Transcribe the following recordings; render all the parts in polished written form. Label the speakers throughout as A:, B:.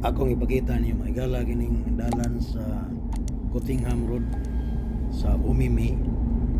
A: Akong ipakita niyo, mga higala, kining dalan sa Cottingham Road sa Omemee,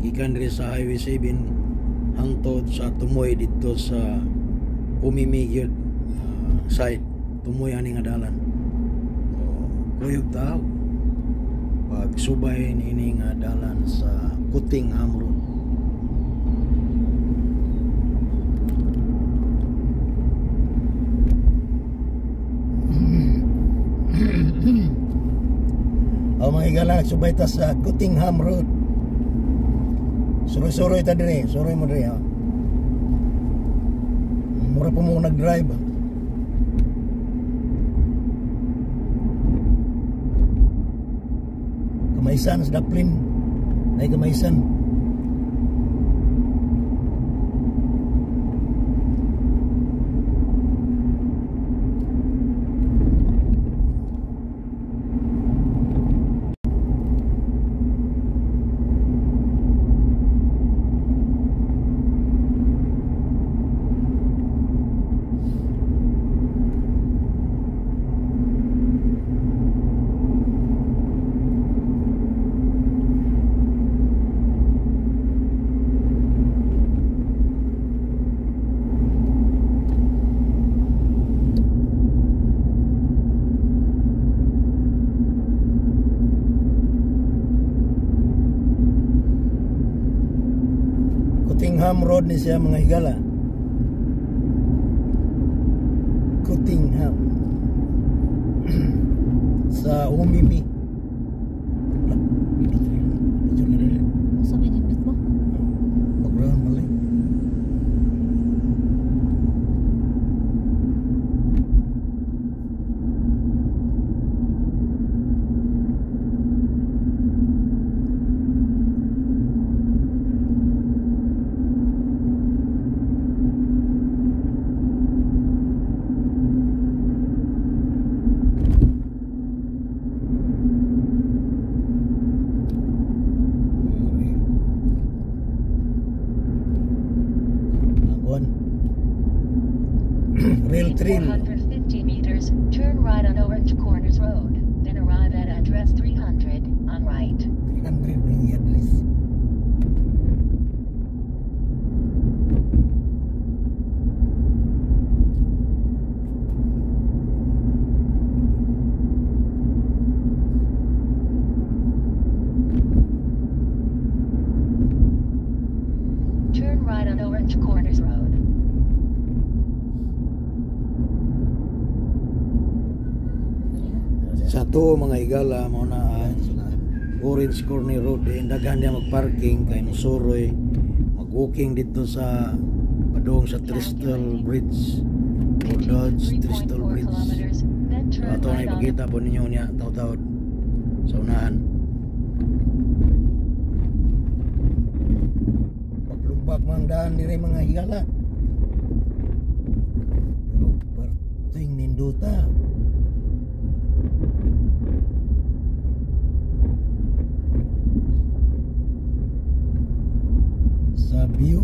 A: gikan diri sa Highway 7 hangtod sa Tumoy didto sa Omemee gyud side. Tumoy ani nga dalan. Oh, kuyog tao pagsubay niini nga dalan sa Cottingham Road. Oh, mga higala, nagsubay ta sa Cottingham Road. Suroy-suroy ta dire, suroy mo dire ha. Mura po mo nag-drive. Kamaisan sa Daplin. Ay kamaisan. Cottingham Road ni siya, mga higala. Cottingham sa Omemee.
B: Sa may nindot mo?
A: Background mali. Rail
C: In
A: trail.
C: 450 meters, turn right on Orange Corners Road, then arrive at address 300, on right.
A: 300 na yung address.
C: Turn right on Orange Corners Road.
A: Sa to, mga higala, mao na ang Orange Corner Road. Eh, daghan niya magparking kay musuroy, mag-walking dito sa padung sa Trestle Bridge o
C: Continue
A: Dodge Trestle
C: 3.4
A: Bridge.
C: Kilometers, then
A: So,
C: turn
A: ato na
C: right on
A: ipakita po ninyo niya taw-tawd sa unahan. Paglubak mang daan dire, mga higala. Pero perting nindota. Sa view.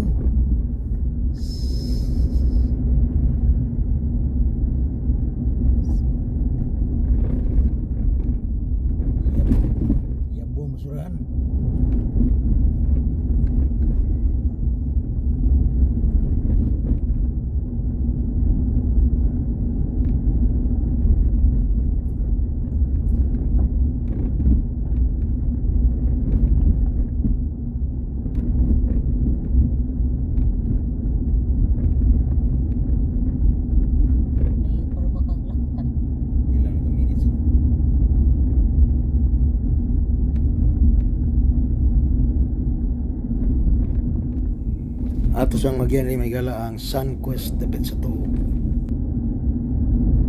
A: Yabo masurahan.
B: Ay, pero baka laktan.
A: Ilang ka minutes na? Ato siyang magyan rin may gala ang Sunquest dapit sa tuo.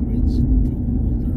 A: Bridge through the water.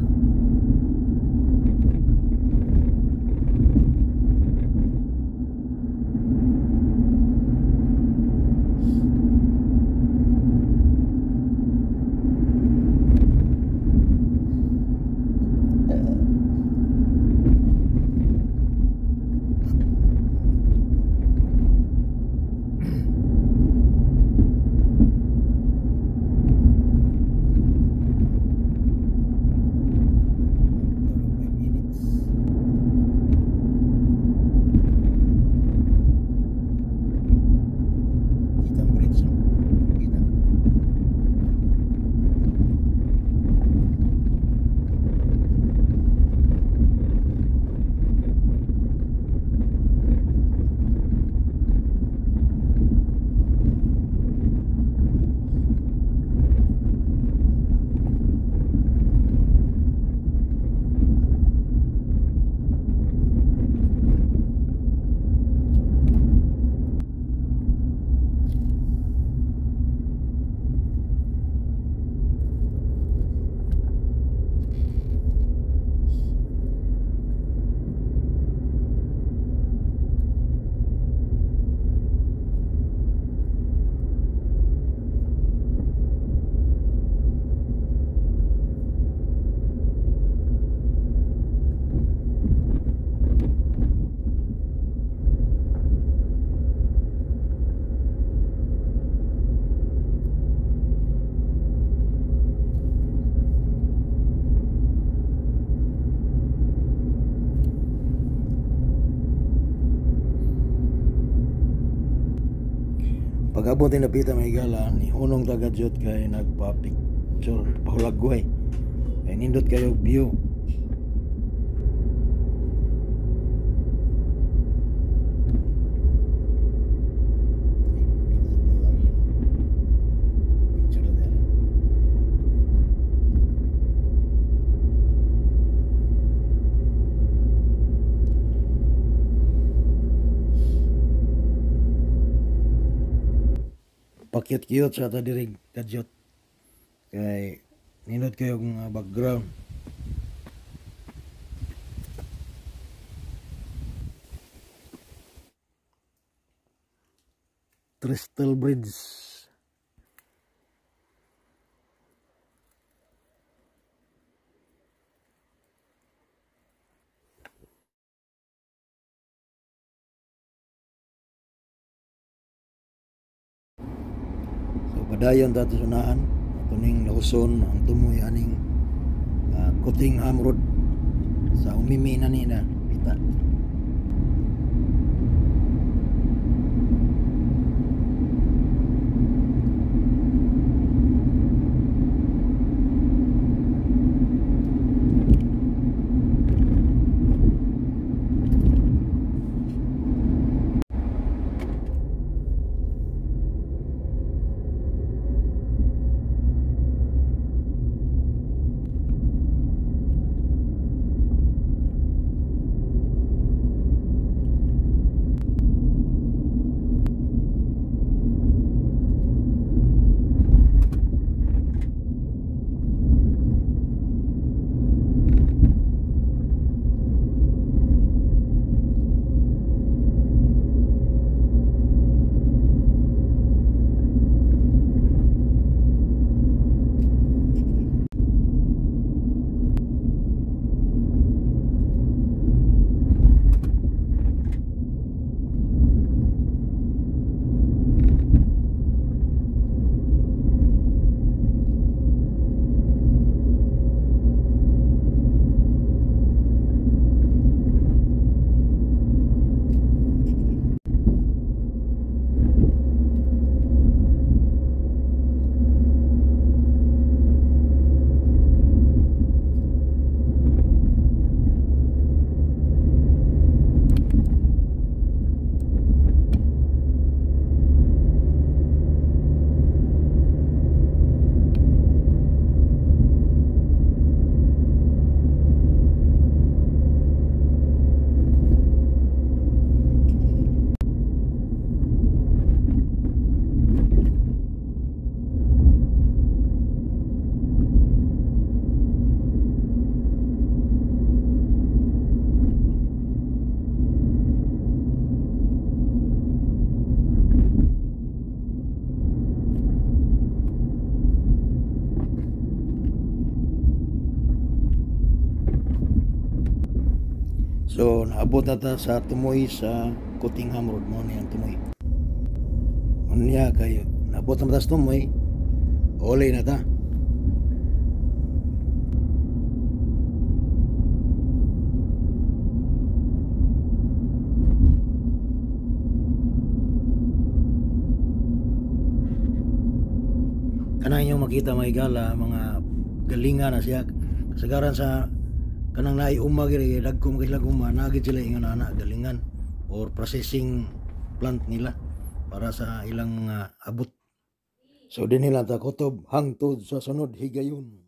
A: pag-abot ng napita mga higala, ni hunong tagadyot kay nagpa-picture, pahulagway. Kay nindot kayo view. Pakyut-kyut sa ta diri kadyot kay nindot kayo kung background. Trestle Bridge. So padayon ta ato sunahan ato ning lauson ang tumoy aning Cottingham Road sa Omemee na ni na pita. So naabot na ta sa tumoy sa Cottingham Road mo ni ang tumoy. Unya kayo naabot na ta sa tumoy, uli na ta. Kanang inyong makita mga higala, mga galinga na siya. Kasagaran sa kanang naay uma giri, dagko man sila uma, nagid sila ingon ana galingan or processing plant nila para sa ilang mga abot. So dinhi lang ta kutob hangtod sa sunod higayon.